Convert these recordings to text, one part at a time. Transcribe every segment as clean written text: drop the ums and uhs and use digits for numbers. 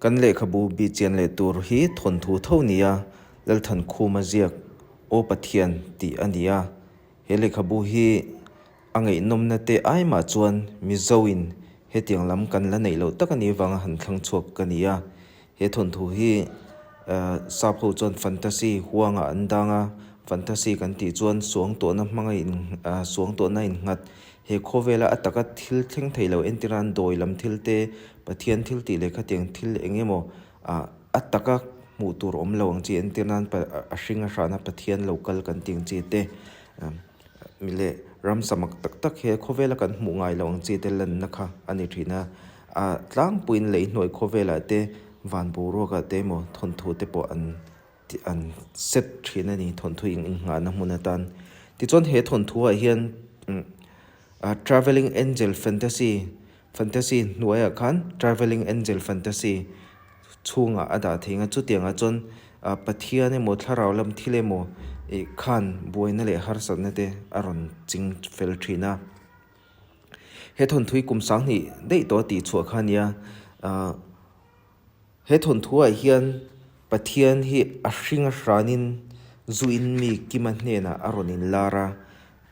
Kan lehkhabu bihchian leh tur hi thawnthu tho nia Lalthankhuma ziak Aw Pathian tih a ni a. He lehkhabu hi a ngaihnawmna te ai mah chuan Mizoin hetiang lam kan la neih loh tak a nih avanga han thlang chhuak ka ni a. He thawnthu hi sap ho chuan fantasy huangah an dang a, fantasy kan tih chuan suangtuahna hmanga in suangtuahna innghat he khawvela a taka thil thleng thei lo entir a, an dawi lam thil te, Pathian thil tih leh khatiang thil eng emaw a taka hmuh tur awm lo ang chi entir nan a hring a hrana Pathian lo kal kan tih ang chi te leh ramsa mak tak tak he khawvela kan hmuh ngai lo ang chi te lanna kha a ni thin a, a tlangpuiin lei hnuai khawvelah te van boruakah te emaw thawnthu te pawh an an set thin a ni thawnthu in inngahna hmun atan. Tichuan he thawnthu ah hian Travelling Angel Fantasy Fantasy hnuaiah khan Travelling Angel Fantasy chhungah a dah thei ang a, chutiangah chuan Pathian emaw thlarau lam thil emaw ih khan buaina leh harsatna te a rawn ching fel thin a. He thawnthui kum sanghnih daih tawh a tih chhuah kha a nia, ah he thawnthuah hian Pathian hi a hring a hranin zuin mi Kima hnenah a rawn inlar a,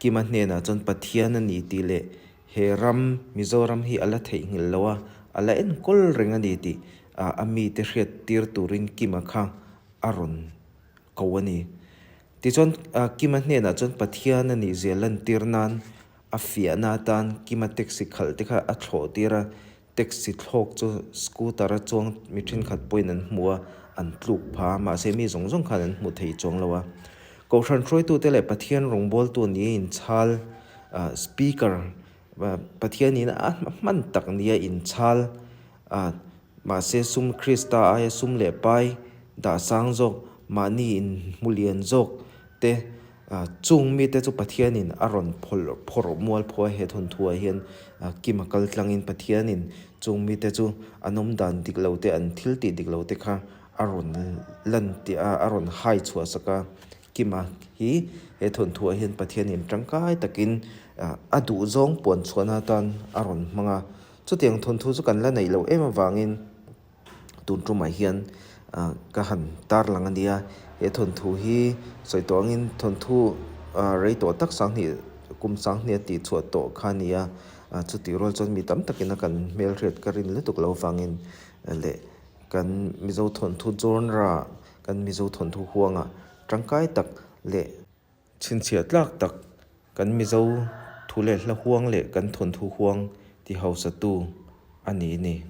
Kima hnenah chuan Pathian a ni tih leh he ram Mizoram hi a la theihnghilh lo a, a la enkawl reng a ni tih a mite hriat tir turin Kima kha a rawn ko a ni. Tichuan Kima hnenah chuan Pathian a nih zia lantir nan a fiahna atan Kima taxi khalh te kha a thlawh tir a, Taxi thlawk chu scooter a chuang mi thenkhat pawhin an hmu a, an tluk pha a, mahse mi zawng zawng khan an hmu thei chuang lo a. Kohhran hruaitute leh Pathian rawngbawltu nia inchhal, speaker, Pathianin a hman tak nia inchhal, mahse sum Krista aia sum leh pai dah sang zawk, mahni inhmu lian zawk te, Chung mite chu Pathianin a rawn phawrh mual phuah a, he thawnthuah hian Kim a kal tlangin Pathianin chung mite chu an awm dan dik lo te, an thil tih dik lo te kha a rawn lan tih a, a rawn hai chhuah sak a. Kima hi he thawnthuah hian Pathianin tangkai takin a duhzawng puan chhuahna atan a rawn hmang a. Chutiang thawnthu chu kan la neih loh em avangin, Tun tumah hian ka han tarlang a nia, he thawnthu hi sawi tawh angin thawnthu rei tawh tak sanghnih kum sanghnih a tih chhuah tawh kha a ni a, chutih rual chuan mi tam takin a kan hmelhriat ka rin lutuk lo vangin leh kan Mizo thawnthu genre kan Mizo thawnthu huangah tangkai tak leh Chhinchhiah tlak tak kan Mizo thu leh hla huang leh kan thawnthu huang ti hausa tu a ni ni.